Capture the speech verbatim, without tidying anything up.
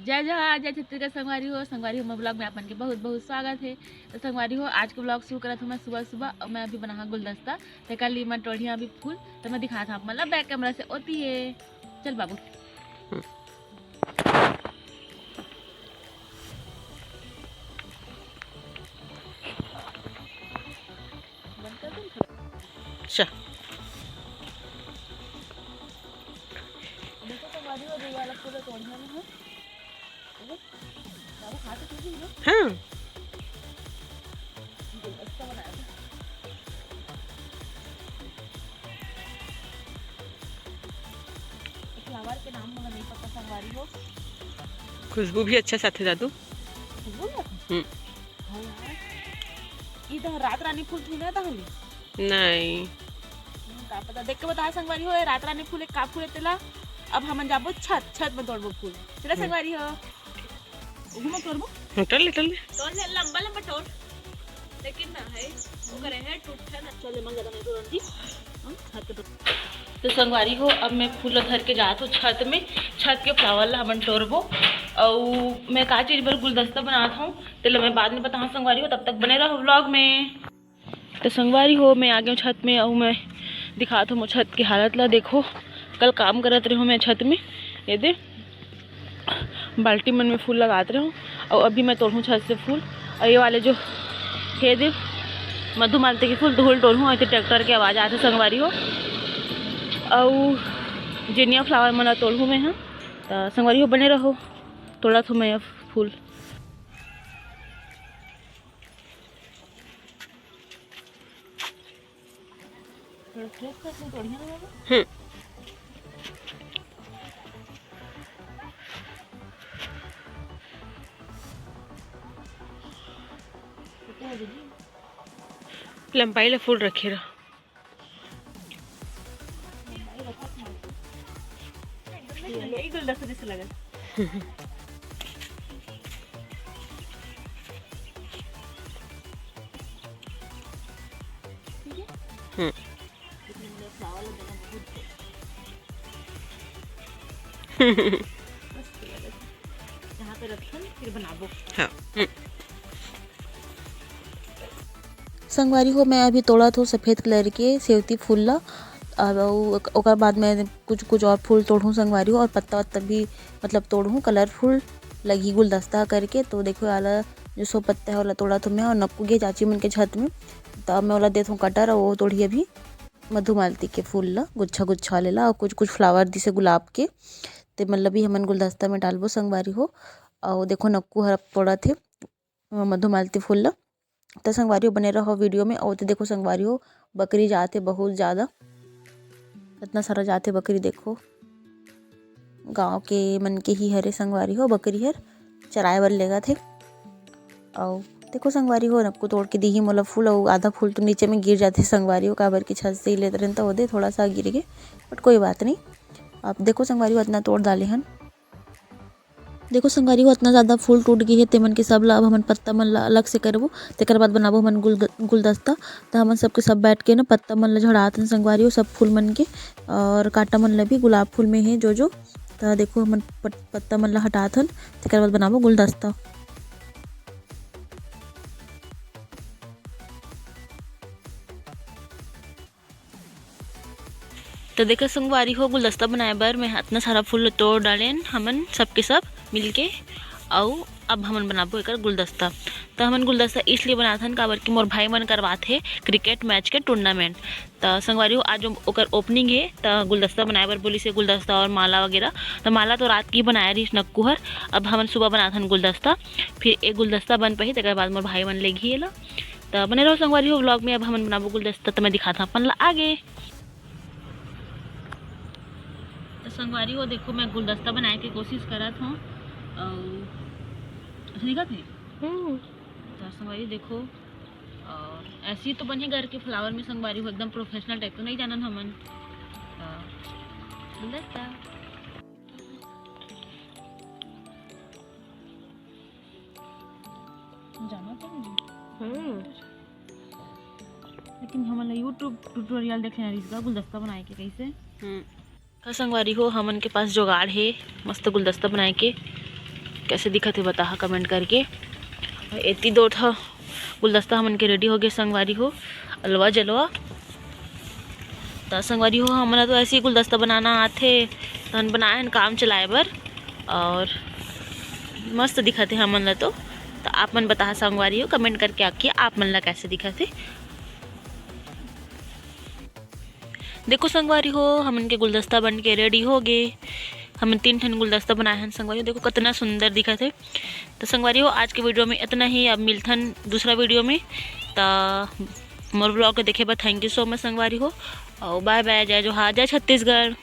जय जोहार, जय छत्तीसगढ़ संगवारी हो। संगवारी हो, मोर vlog में आप मन के बहुत बहुत स्वागत हे। तो संगवारी हो, आज के vlog शुरू करत हूँ मैं सुबह सुबह। और मैं अभी बनाहा गुलदस्ता, तेकर लिए मैं टोड़िया अभी फूल, तो मैं दिखात हूँ आप मन ला back camera से। ओती है, चल बाबू। अच्छा। देखो तो वाली हो गई वाला पूरा तोड़ना में है। अरे, बाबू हाथ तो टूट गई ना। हाँ। गुलदस्ता बनाया था। ये flower के नाम मुझे नहीं पता, संगवारी हो। खुशबू भी अच्छा साथे दादू। खुशबू भी अच्छा? हम्म। हाँ यार। ई तो रात रानी फूल थी ना तहली? नहीं। हम्म, का पता, देख के बता संगवारी हो, ये रात रानी फूल एक का फूल है तेला। अब हमन जाबो छत, छत में तोड़बो फूल। चला हम्म। संगवारी हो। ओहू में तोड़बो? हाँ, टल ले, टल ले। तोड़ ले, लंबा लंबा तोड़। लेकिन ना है, ओकरे है टूटथे ना। चल, मन ज्यादा नहीं तोड़न दी। हम छत पे तोड़। तो संगवारी हो, अब मैं फूल धर के जात हूँ छत में। छत के flower ला हमन टोरबो। अउ मैं का चीज बर गुलदस्ता बनात हूँ, तेला मैं बाद में बताहूँ संगवारी हो, तब तक बने रहो vlog में। तो संगवारी हो, मैं आ गया हूँ छत में, अउ मैं दिखात हूँ मोर छत की हालत ला। देखो, कल काम करत रहे हूँ मैं छत में, ये दे बाल्टी मन में फूल लगात रहे हूँ, अउ अभी मैं तोड़हूँ छत से फूल। अउ ये वाले जो हे दे मधुमालती के फूल, धूल टोड़हूँ, अउ tractor के आवाज आथे संगवारी हो। अउ जिनिया flower मन ला तोड़हूँ मैं ह, त संगवारी हो बने रहो, तोड़त हूँ मैं अब फूल। थोड़ा fresh fresh में तोड़िए ना बाबू। हम्म। कितने बजे जी? लंबाई ला फूल रखे रहो। यही गुलदस्ता जैसे लगा। ठीक है? हम्म। लेकिन मेरा flower लग जाना बहुत है। मस्त लगा। यहाँ पे रखन, फिर बनाबो। हाँ। हम्म। संगवारी हो, मैं अभी तोड़त हूँ सफेद colour के सेवती फूल ला। अब उ-, ओकर बाद मैं कुछ, कुछ और फूल तोड़हूँ संगवारी हो, और पत्ता वत्ता भी मतलब तोड़हूँ, colourful लगही गुलदस्ता करके। तो देखो, आला जो सो पत्ता है, ओला तोड़त हूँ मैं, और नक्कू गे चाची मन के छत में, त मैं ओला देत हूँ cutter, और वो तोड़ही अभी मधुमालती के फूल ला, गुच्छा गुच्छा वाले ला, और कुछ, कुछ flower दिसे गुलाब के, ते मन ला भी हमन गुलदस्ता में डालबो संगवारी हो। और देखो, नक्कू हर तोड़त हे मधुमालती फूल ला। त संगवारी हो, बने रहो video में। और तो देखो संगवारी हो, बकरी जात हे बहुत ज्यादा, इतना सारा जात हे बकरी। देखो, गांव के मन के ही हरे संगवारी हो, बकरी हर चराए बर लेगत हे। और देखो संगवारी हो, नक्कू तोड़ के दीही मोला फूल, और आधा फूल तो नीचे में गिर जाथे संगवारी हो, काबर कि छत से ही लेत रहन त ओदे थोड़ा सा गिर गे, but कोई बात नहीं। अब देखो संगवारी हो, इतना तोड़ डाले हन। देखो संगवारी हो, इतना ज्यादा फूल टूट गे हे, तेमन के सब ला अब हमन पत्ता मन ला अलग से करबो, तेकर बाद बनाबो हमन गुल-, गुलदस्ता। त हमन सबके सब बैठ के ना पत्ता मन ला झड़ात हन संगवारी हो, सब फूल मन के, और कांटा मन ला भी, गुलाब फूल में हे जो जो। त देखो हमन पत-, पत्ता मन ला हटात हन, तेकर बाद बनाबो गुलदस्ता। तो देखो संगवारी हो, गुलदस्ता बनाए बर मैं इतना सारा फूल तोड़ डालेन हमन सबके सब मिलके, अउ अब हमन बनाबो एकर गुलदस्ता। तो हमन गुलदस्ता इसलिए बनाथन, काबर कि मोर भाई मन करवात हे cricket match के tournament। तो संगवारी हो, आज ओकर opening हे, तो गुलदस्ता बनाए बर बोलिस हे, गुलदस्ता और माला वगैरह। तो माला तो रात की बनाए रहिस नक्कू हर, अब हमन सुबह बनाथन गुलदस्ता, फिर एक गुलदस्ता बन पाही, तेकर बाद मोर भाई मन लेगही एला। त बने रहो संगवारी हो vlog में। अब हमन बनाबो गुलदस्ता, त मैं दिखात हूँ अपन ला आगे। त संगवारी हो, देखो, मैं गुलदस्ता बनाए के कोशिश करत हूँ, अउ अच्छा दिखत हे। हम्म। त संगवारी देखो, और ऐसे ही तो बने घर के flower में संगवारी हो, एकदम professional type तो नहीं जानन हमन। त गुलदस्ता। जाना तो नहीं। हम्म। लेकिन हमन ला YouTube tutorial देख लेना रहिस गा गुलदस्ता बनाए के कैसे। हम्म। का संगवारी हो, हमन के पास जुगाड़ हे मस्त गुलदस्ता बनाए के। कैसे दिखत हे बताहा comment करके। एती दो ठा गुलदस्ता हमन के ready हो गे संगवारी हो, अलवा जलवा। त संगवारी हो, हमन ला तो ऐसे ही गुलदस्ता बनाना आथे, त हमन बनाए हन काम चलाए बर, और मस्त दिखत हे हमन ला तो। त आप मन बताहा संगवारी हो comment करके आके आप मन ला कैसे दिखत हे। देखो संगवारी हो, हमन के गुलदस्ता बन के ready हो गे। हमन तीन ठन गुलदस्ता बनाए हन संगवारी हो, देखो कितना सुंदर दिखत हे। तो संगवारी हो, आज के video में इतना ही। अब मिलथन दूसरा video में। त मोर vlog के देखे बर thank you so much संगवारी हो, और bye bye, जय जोहार, जय छत्तीसगढ़।